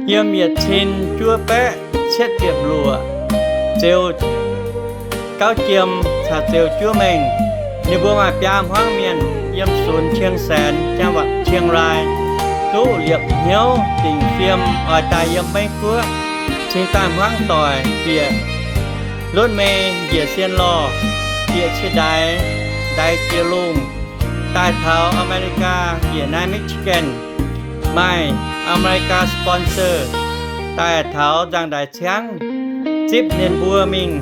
Yiem yietc cin juov baeqv cietv ziepc luoqc, ziouc gauv jiem caux ziouc juov mengh, ninh mbuo maaih biaa hmuangv mienh yiem sunx Chiang Saen, จังหวัดเชียงราย, duqv liepc hnyouv dingc fiem oix daaih yiem Meiv Guoqv, cingx daaih hmuangv doic bieqc รถเมล์ njiec sien lorh, bieqc cie ndaix, ndaix jiex lungh, daaih taux America njiec naaiv Michigan, maaih America sponsor, daaih taux nzangv-ndaix ciangv, zipv ninh mbuo mingh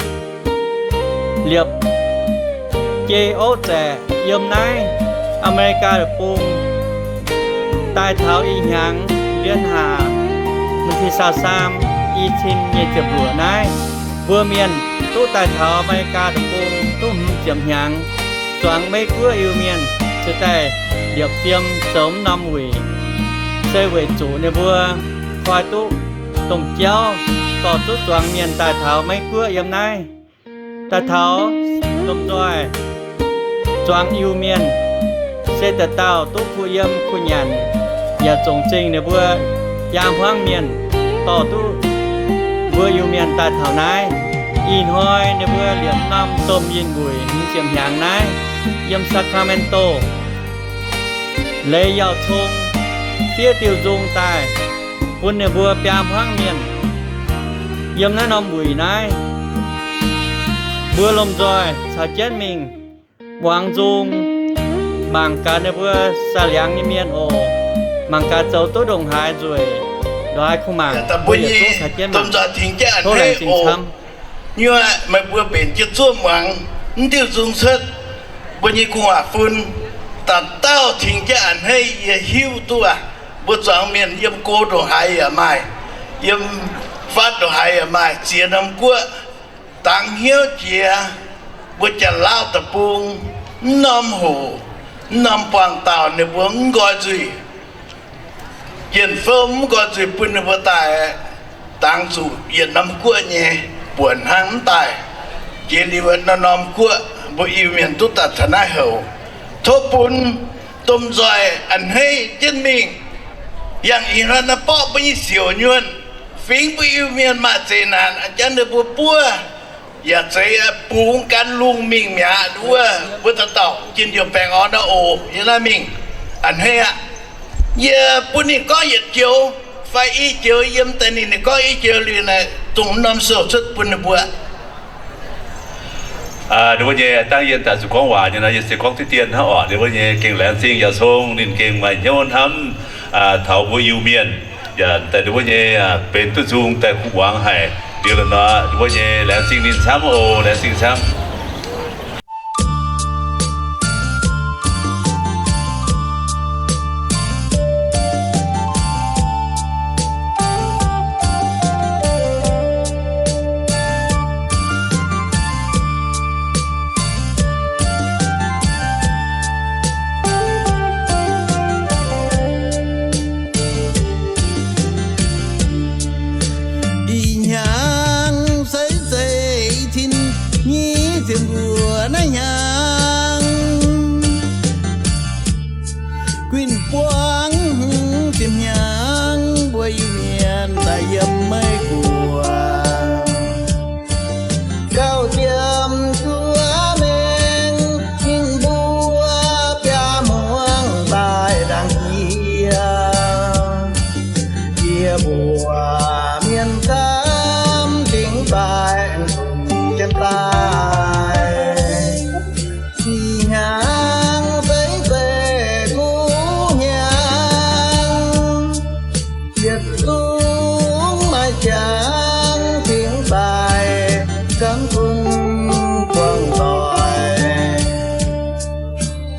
liepc jei ov zaeqc yiem naaiv America deic-bung. Daaih taux ih hnyangx เดือนห้า วันที่ซาวสาม i cin nyic ziepc luoqc naaiv, mbuo mienh duqv daaih taux America deic-bung duqv hmz ziepc hnyangx, zuangx Meiv Guoqv Iu-Mienh ceix daaih liepc fiem zoux mv norm wuic, se weic zuqc ninh mbuo koi duqv domh jauv dorh duqv zuangx mienh daaih taux Meiv Guoqv yiem naaiv. Daaih taux lomh nzoih zuangx Iu-Mienh se da'dauh duqv kuh yiem kuh nyanc, yaac zongc zingh ninh mbuo biaa hmuangv mienh dorh duqv mbuo Iu-Mienh daaih taux naaiv. Ih hnoi ninh mbuo liepc norm domh yinh wuic hmz ziepc hnyangx naaiv, yiem Sacramento, leiz Yauh Cong fiev diuh nzung daaih bun ninh mbuo biaa hmuangv mienh yiem naaiv norm wuic naaiv. Mbuo lomh nzoih caux jienv mingh muangx nzung, mangc gaax ninh mbuo sai-liangx nyei mienh oc. Mangc gaax zoux duqv ndongc haaix nzueic, ndongc haaix kuh mangc, mbuo yietc zungv caux jienv mangc. Tov laengz zingh camv. Nyuoqc, meih mbuo mbenc jienv zuoqv muangx mv diuh nzung cuotv mbuo nyei gu'nguaaic fun. Dauh dauh cingx jienv a'hneiv yie hiuv duqv aqv. Mbuo zuangx mienh yiem go ndongc haaix yaac maaih, yiem fatv ndongc haaix yaac maaih, ziex norm guoqv dangx hnyouv jiex. Mbuo Janx-Lauv deic-bung mv norm hoc, mv norm buangh dauh ninh mbuo mv nqoi nzuih, jien-fouv mv nqoi nzuih bun ninh mbuo daaih dangx zuqc yietc norm guoqv nyei buonc hnangv mv daaih. Jiex liuz norm-norm guoqv mbuo Iu-Mienh duqv daaih taux naaiv houc. Tov bun domh nzoih a'hneiv jienv mingh. Yangh ih hnoi naaiv borqv mbuo nyei siouc nyuonh, fingx mbuo Iu-Mienh maaih zeqc naanc, a'jangv ninh mbuo buov yaac zeiz bungx gan lungh mingh mi'aqv. Wuov mbuo dauh dauh jiex ndie-baengx orn naaiv oc, yiem naaiv mingh a'hneiv aqv. Yie bun ninh gorngv yietc joux fai i joux, yiem daaih ninh, ninh gorngv i joux liuz naaic, dongh norm sou cuotv bun ninh mbuo. Ninh mbuo nyei dangv yie daaih zuqc gorngv waac nyei nor, yie se gorngv diqv dien hnangv oc. Ninh mbuo nyei gengh laengz zingh Yauh Cong, ninh gengh maaih hnyouv hnamv taux mbuo Iu-Mienh, yaac daaih ninh mbuo nyei benx duqv nzung daaih kuh muangx haic. Liuz la'nor ninh mbuo nyei laengz zingh ninh camv oc, laengz zingh camv. Ih hnyangx se zeiv cin nyic ziepc luoqc naaiv hnyangx, guinh buangv hmz ziepc hnyangx mbuo Iu-Mienh daaih yiem Meiv Guoqv. Gauh jiem zuov mengh mingh mbuo biaa hmuangv daaih ndaangc jiex. Jiex mbuo mienh camv cingx daaih nzunc jienv daaih. Ih hnyangx se zeiv kuv hnyangx, yietc zungv maaih jangx cingx daaih camv zungv buangh doic.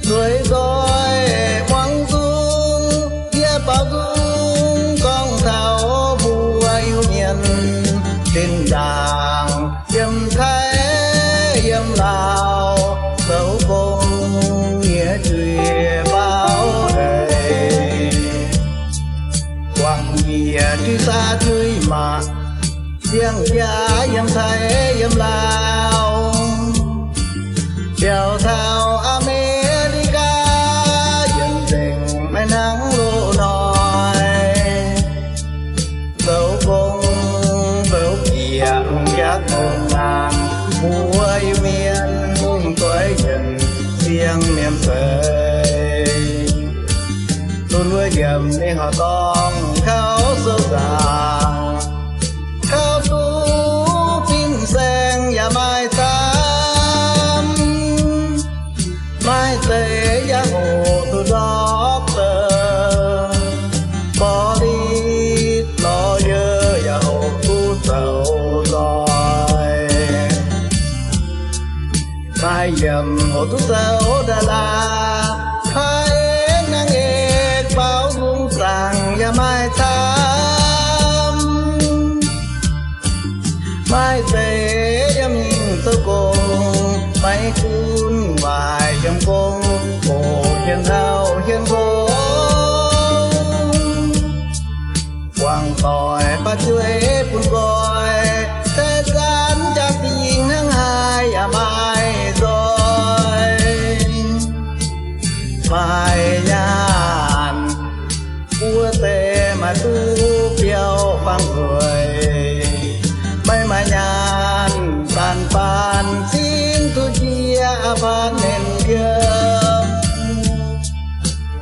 Zueiz nzoih muangx nzung, yie baaux nzung gorngv taux mbuo Iu-Mienh zinh ndaangc yiem Taiv yiem Laauv zoux gong nyei zuiz baaux eix, guangc njiec juiz saax juiz maac, siang-jaax yiem Taiv yiem Laauv, biaux taux Aa^me^li^gaa yienx nzengc maiv hnangv loz-hnoi zoux Ninh horqc dorngh kaux sou nzaangc, kaux duqv fin-saeng yaac maaih camv. Maaih deix yaac hoqc duqv doctor, police, lawyer yaac hoqc duqv zoux nzoih. Maaih yiemc hoqc duqv zoux da'laax, พระเอก นางเอก baaux nzung zaangc yaac maaih camv. Maaih deix yiem mingh zoux gong, maiv gunv waaic yiem gong, hoqc hien hauh hien gong. Buangh doic baav jueiv bun nqoi, deix zanc jaa-dingh hnangv haaix yaac maaih nzoih. Maaih nyaanh wuov deix maaih duqv biauv fangx nzueic, maiv maaih nyaanh baan baan cingv duqv jiex apartment yiem.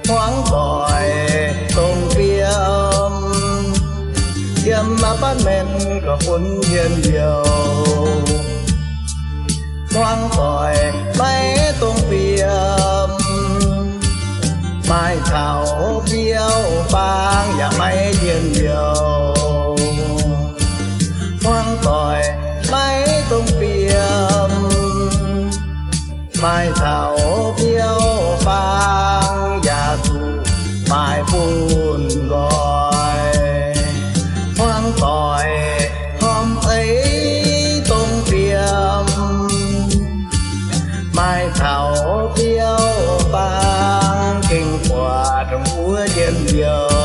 Hmuangv doic dongh biem, yiem apartment gorqv-fun njien-youh. Hmuangv doic maiv dongh biem, maaih taux biauv-baang yaac maiv njien-youh. Hmuangv doic maiv dongh biem, maaih taux biauv-baang yaac zuqc maaih bun nqoi. Hmuangv doic hormh eix dongh biem, maaih taux biauv-baang gengh buatc ndongc wuov njien-youh.